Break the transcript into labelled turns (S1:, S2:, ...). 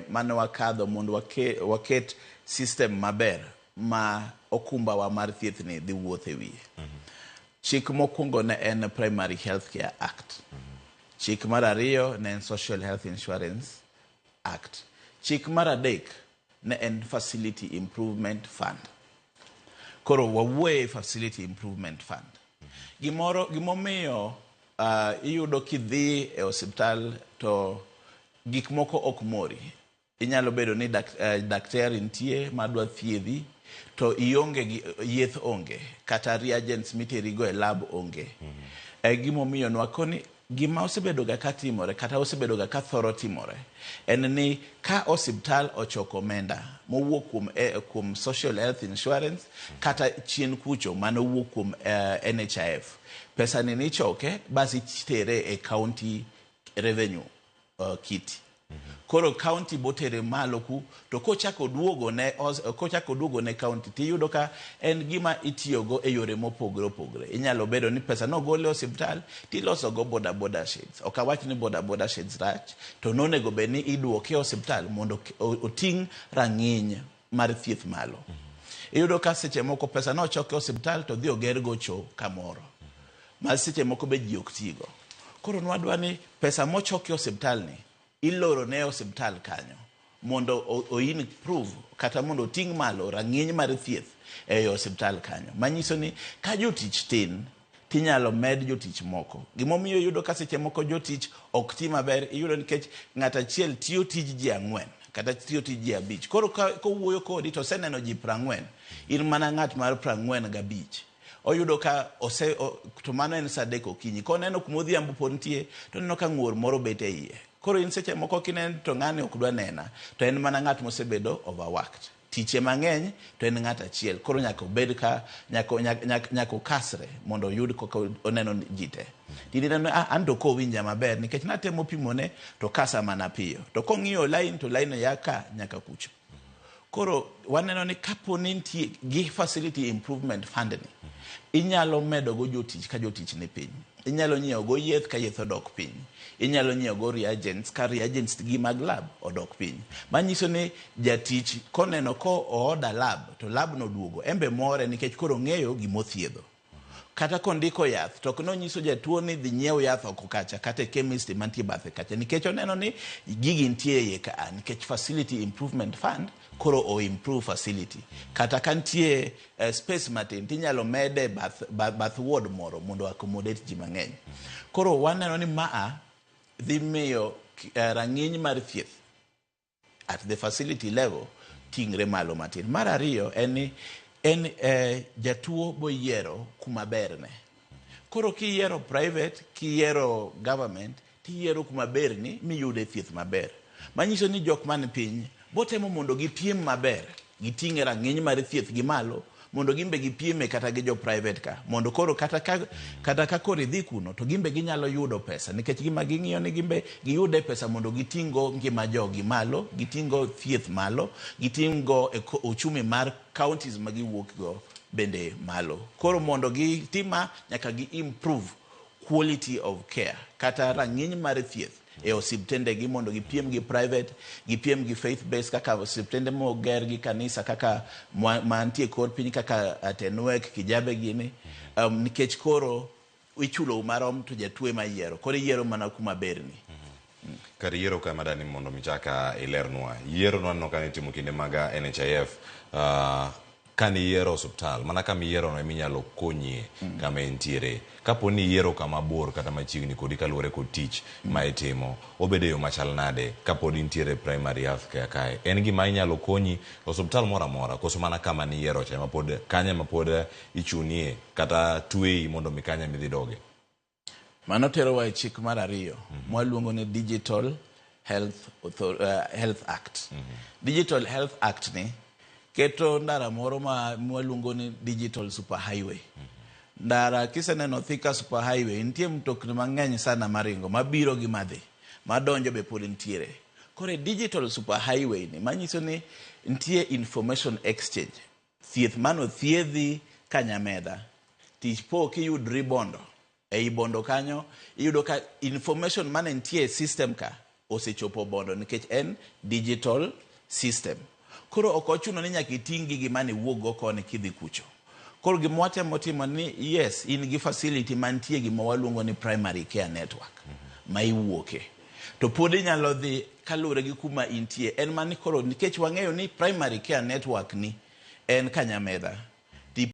S1: Mane wakadho mondo waket system maber ma okumbawa mar thieth ni dhi wuotho e wiye. Chik mokwongo ne en Primary Health Care Act. Chik mar ariyo ne en Social Health Insurance Act. Chik mar adek ne en Facility Improvement Fund. Koro wawuoye Facility Improvement Fund. Gimoro gimomiyo iyudo kidhi e osiptal to gik moko ok mori. Inyalo bedo ni daktari nitie madwa thiedhi to ionge gi yeth, onge kata reagents miterigo e lab onge. E gimomiyo nwakoni gima osebedo ga katimore kata osebedo ga kathoro timore en ni ka osiptal ochoko omenda mowuok kuom social health insurance kata chien kucho manowuok kuom NHIF, pesa ni nichoke bas itere e county revenue kitty. Koro county botere malo ku to kochako duogo ne county, tiyudo ka en gima itiyogo e yore mopogore opogore. Inyalo bedo ni pesa nogol e osiptal tiloso go boda boda sheds. Ok awach ni boda boda sheds rach, to nonego bed ni iduoke e osiptal mondo oting' rang'iny mar thieth malo. Iyudo ka seche moko pesa nochok e osiptal to dhi oger go cho kamoro ma seche moko be ji ok tigo. Koro nwadwa ni pesa mochok e osiptal ni iloro ne osiptal kanyo mondo o improve kata mondo oting' malo rang'iny mar thieth e osiptal kanyo, manyiso ni ka jotich tin tinyalo med jotich moko. Gimomiyo iyudo ka seche moko jotich ok ti maber, iyudo nikech ng'at achiel tiyo tij ji ang'wen kata tiyo tij ji abich. Koro kowuoyo kodi to oseneno ji 40, in mana ng'at mar 45 oyudo ka ose to mano en saa 3 okinyi. Koneno kuma odhiambo pod nitie to oneno ka ng'ur moro bet e iye. Koro in seche moko kineno to ng'ani ok dwa nena, to en mana ng'at mosebedo overworked tiche mang'eny, to en ng'at achiel. Koro nyaka obed ka nyaka okasre mondo oyud kaka oneno ji te. Tineno, ah, an to kowinja maber nikech natemo pimone to kasa mana piyo, to kong'iyo line to line ya ka nyaka kucho. Koro waneno ni kapo ni nitie gi Facility Improvement Fund ni, inyalo medo go jotich ka jotich ni piny, inyalo nyiewo go yeth ka yeth odok piny, inyalo nyiewo go reagents ka reagents gi mag lab odok piny, manyiso ni jatich koneno ko order lab to lab no duogo embe more nikech koro ong'eyo gimothiedho. Kata kondiko yath to ok nonyiso jatuo ni dhi nyiew yath oko kacha kata e chemist mantie bathe kacha, nikech oneno ni gigi nitie iye ka, nikech Facility Improvement Fund koro o improve facility. Kata ka nitie space matin tinyalo mede bath ward moro mondo accommodate ji mang'eny. Koro waneno ni maa dhi miyo rang'iny mar thieth at the facility level ting're malo matin. Mar ariyo en ni en jatuo boyiero kuma berne. Koro kiyiero private, kiyiero government, tiyiero kuma berni miyude thieth maber, manyiso ni jok man piny botemo mondo gipiem maber, giting'e rang'iny mar thieth gi malo mondo gimbe gipieme kata gi jo private ka, mondo koro kata ka koro idhi kuno to gimbe ginyalo yudo pesa, nikech gima ging'iyo ni gimbe giyude pesa mondo giting'go ngima jogi malo, giting'go thieth malo, giting'go uchumi mar counties ma giwuok go bende malo. Koro mondo gitim ma, nyaka gi improve quality of care kata rang'iny mar thieth e osiptendegi mondo gipiem gi private, gipiem gi faith based kaka osiptende moger gi kanisa kaka mantie kor piny kaka Tenwek, Kijabe gini, nikech koro ichulo marom to jatuo ema yiero. Koro iyiero mana kuma berni.
S2: Kar yiero ka madani mondo michaka ilernwa yiero nwaneno ka nitimo kinde mag NHIF, kane iyiero osuptal mana kama iyierono ema inyalo konyie kama entiere. Kapo ni iyiero kama bor kata machiegni kodi kaluwore kod tich ma itimo, obedo e yo machal nade kapod intiere primary health care kae? En gima inyalo konyi osuptal moro amora koso mana kama niyiero cha ema pod kanyo ema pod ichunie kata tweyi mondo mi kanyo ema idhi doge?
S1: Mano terowa e chik mar ariyo mwaluongo ni Digital Health Act. Digital Health Act ni keto ndara moro ma mwaluongo ni digital super highway. Ndara kiseneno Thika super highway, nitie mtokni mang'eny sana maringo mabiro gi madhi madonjo be pod nitiere. Koro e digital super highway ni manyiso ni nitie information exchange. Thieth mano thiedhi Kanyamedha tich po kiyudri Bondo, ei Bondo kanyo iyudo ka information mane nitie e system ka. osechopo Bondo nikech en digital system. Koro ok ochuno ni nyaka iting' gigi mane iwuok go koni kidhi kucho. Koro gima watemo timo ni yes, in gi facility mantie gima waluongo ni primary care network ma iwuoke. To pod inyalo dhi kaluwore gi kuma intie. En mani koro nikech wang'eyo ni primary care network ni en Kanyamedha.